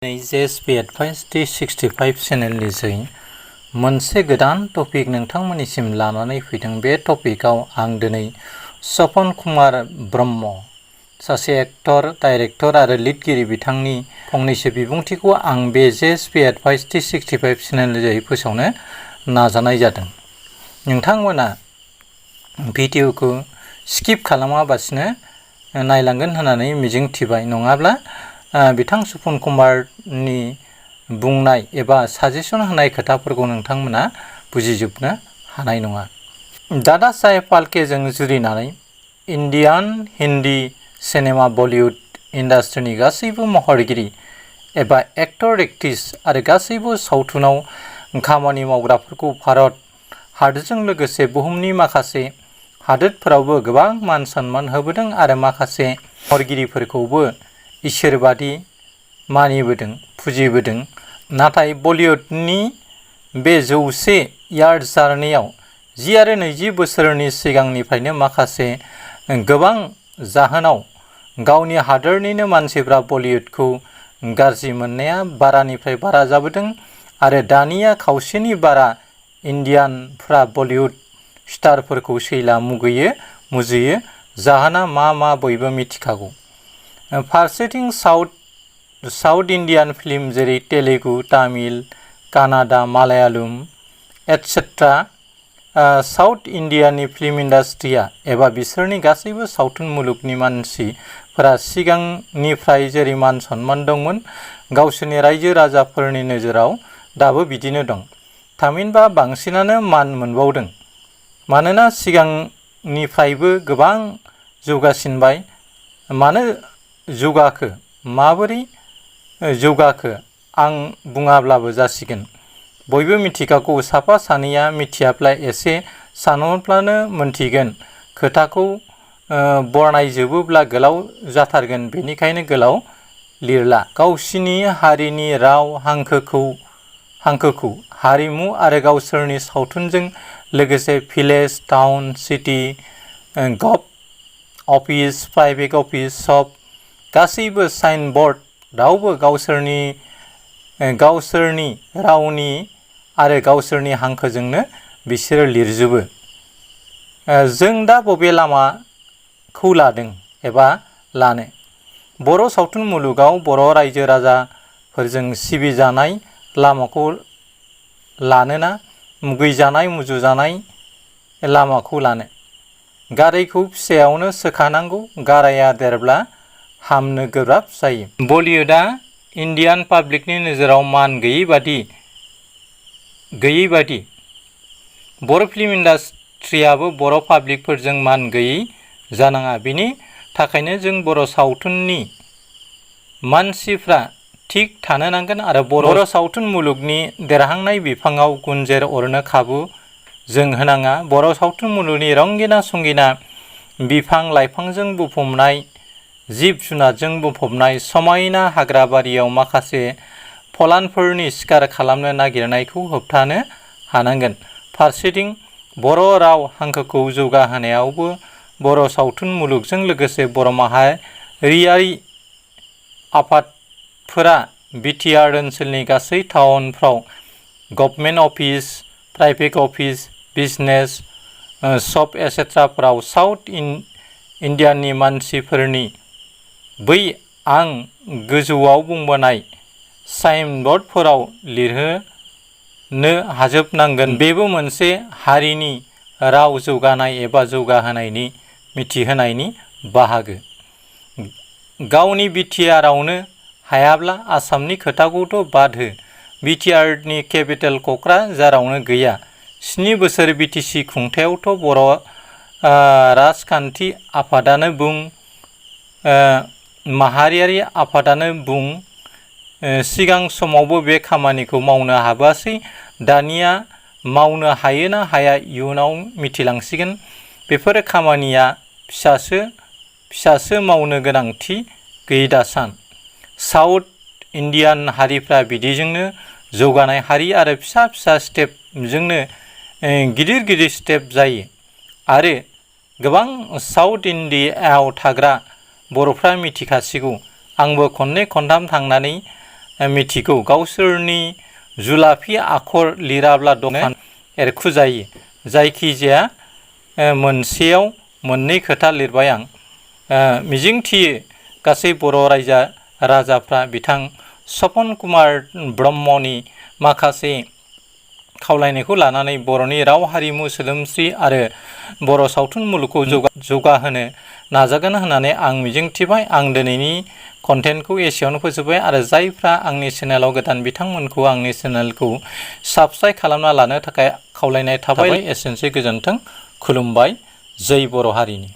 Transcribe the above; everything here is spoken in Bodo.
JSP Advice D65 चेनेलनि जोहै मोनसे गोदान टपिक नोंथांमोननिसिम लानानै फैदों। बे टपिकआव आं दिनै सपन कुमार ब्रह्म सासे एक्टर, डाइरेक्टर आरो लिरगिरि बिथांनि फंनैसो बिबुंथिखौ आं बे JSP Advice D65 चेनेलनि जोहै फोसावनो नाजानाय जादों। नोंथांमोना भिडिअखौ स्किप खालामाबासिनो नायलांगोन होननानै मिजिंथिबाय। नङाब्ला बिथां सपन कुमारनि बुंनाय एबा साजेसन होनाय खोथाफोरखौ नोंथांमोना बुजिजोबनो हानाय नङा। Dada Saheb फाल्केजों जुरिनानै Indian Hindi cinema Bollywood इन्डास्ट्रिनि गासैबो महरगिरि एबा एक्टर एक्ट्रिस आरो गासैबो सावथुनाव खामानि मावग्राफोरखौ भारत हादोरजों लोगोसे बुहुमनि माखासे हादोरफोरावबो गोबां मान सन्मान होबोदों आरो माखासे महरगिरिफोरखौबो इसोरबादि मानिबोदों, फुजिबोदों। नाथाय बलिउडनि बे 100 यार जार्नियाव 10 आरो 20 बोसोरनि सिगांनिफ्रायनो माखासे गोबां जाहोनाव गावनि हादोरनिनो मानसिफ्रा बलिउडखौ गाज्रि मोननाया बारानिफ्राय बारा जाबोदों आरो दानिया खावसेनि बारा इन्डियानफ्रा बलिउड स्टारफोरखौ सैला मुगैयो, मुजुयो। जाहोना मा बयबो मिथिखागौ। फारसेथिं साउथ इन्डियान फिल्म जेरै तेलुगु, तामिल, कानाडा, मालायालम एटसेट्रा साउथ इन्डियानि फिल्म इन्डास्ट्रिया एबा बिसोरनि गासैबो सावथुन मुलुगनि मानसिफोरा सिगांनिफ्राय जेरै मान सन्मान दंमोन गावसोरनि रायजो राजाफोरनि नोजोराव दाबो बिदिनो दं। थामहिनबा बांसिनानो मान मोनबावदों। मानोना सिगांनिफ्रायबो गोबां जौगासिनबाय। मानो जौगाखो, माबोरै जौगाखो आं बुङाब्लाबो जासिगोन। बयबो मिथिखागौ। साफा सानैया मिथियाब्ला एसे सानहरब्लानो मोनथिगोन। खोथाखौ बरनायजोबोब्ला गोलाव जाथारगोन, बेनिखायनो गोलाव लिरला। गावसिनि हारिनि राव हांखोखौ हारिमु आरो गावसोरनि सावथुनजों लोगोसे village, town, city, गभ office, private office, सब गासैबो साइन बर्ड रावबो गावसोरनि रावनि आरो गावसोरनि हांखोजोंनो बिसोरो लिरजोबो। जों दा बबे लामाखौ लादों एबा लानो? बर' सावथुन मुलुगाव बर' रायजो राजाफोरजों सिबिजानाय लामाखौ लानोना मुगैजानाय, मुजुजानाय लामाखौ लानो? गारायखौ फिसायावनो सोखानांगौ, गाराया देरब्ला हामनो गोब्राब जायो। बलिउडआ इन्डियान पाब्लिकनि नोजोराव मान गैयै बादि बर' फिल्म इन्डास्ट्रियाबो बर' पाब्लिकफोरजों मान गैयै जानाङा। बेनि थाखायनो जों बर' सावथुननि मानसिफ्रा थिग थानो नांगोन आरो बर' सावथुन मुलुगनि देरहांनाय बिफाङाव गुनजेर अरनो खाबु जों होनाङा। बर' सावथुन मुलुगनि रंगिना संगिना बिफां लाइफांजों बुंफबनाय, जिब जुनारजों बुंफबनाय समायना हाग्राबारियाव माखासे फलानफोरनि शिकार खालामनो नागिरनायखौ होबथानो हानांगोन। फारसेथिं बर' राव हांखोखौ जौगाहोनायावबो बर' सावथुन मुलुगजों लोगोसे बर' माहारियारि आफादफोरा बिटिआर ओनसोलनि गासै टाउनफ्राव government office, private office, business, shop एटसेट्राफोराव साउथ इन्डियानि मानसिफोरनि बै आं गोजौआव बुंबोनाय साइनबर्डफोराव लिरहोनो हाजोबनांगोन। बेबो मोनसे हारिनि राव जौगानाय एबा जौगाहोनायनि मिथिहोनायनि बाहागो। गावनि बिटिआरआवनो हायाब्ला आसामनि खोथाखौथ' बाद हो। बिटिआरनि केपिटेल क'क्राझारावनो गैया। 7 बोसोर बिटिसि खुंथायावथ' बर' राजखान्थि आफादानो बुं, माहारियारि आफादानो बुं, सिगां समावबो बे खामानिखौ मावनो हाबोआसै। दानिया मावनो हायो ना हाया इयुनाव मिथिलांसिगोन। बेफोर खामानिया फिसासो मावनो गोनांथि गैदासान। साउथ इन्डियान हारिफ्रा बिदिजोंनो जौगानाय हारि आरो फिसा फिसा स्टेपजोंनो गिदिर स्टेप जायो। आरो गोबां साउथ इन्डियायाव थाग्रा बर'फ्रा मिथिखासिगौ। आंबो खननै खनथाम थांनानै मिथिगौ गावसोरनि जुलाफि आखर लिराब्ला दखान एरखुजायो। जायखिजाया मोनसेयाव मोननै खोथा लिरबाय आं। मिजिंथियो गासै बर' राजाफ्रा बिथां सपन कुमार ब्रह्मनि माखासे खावलायनायखौ लानानै बर'नि राव हारिमु सोदोमस्रि आरो बर' सावथुन मुलुगखौ जौगाहोनो नाजागोन होननानै आं मिजिंथिबाय। आं दिनैनि कन्टेन्टखौ एसेयावनो फोजोबबाय आरो जायफ्रा आंनि चेनेलाव गोदान बिथांमोनखौ आंनि चेनेलखौ साबस्क्राइब खालामना लानो थाखाय खावलायनाय थाबाय। एसेनोसै, गोजोन्थों, खुलुमबाय, जै बर' हारिनि।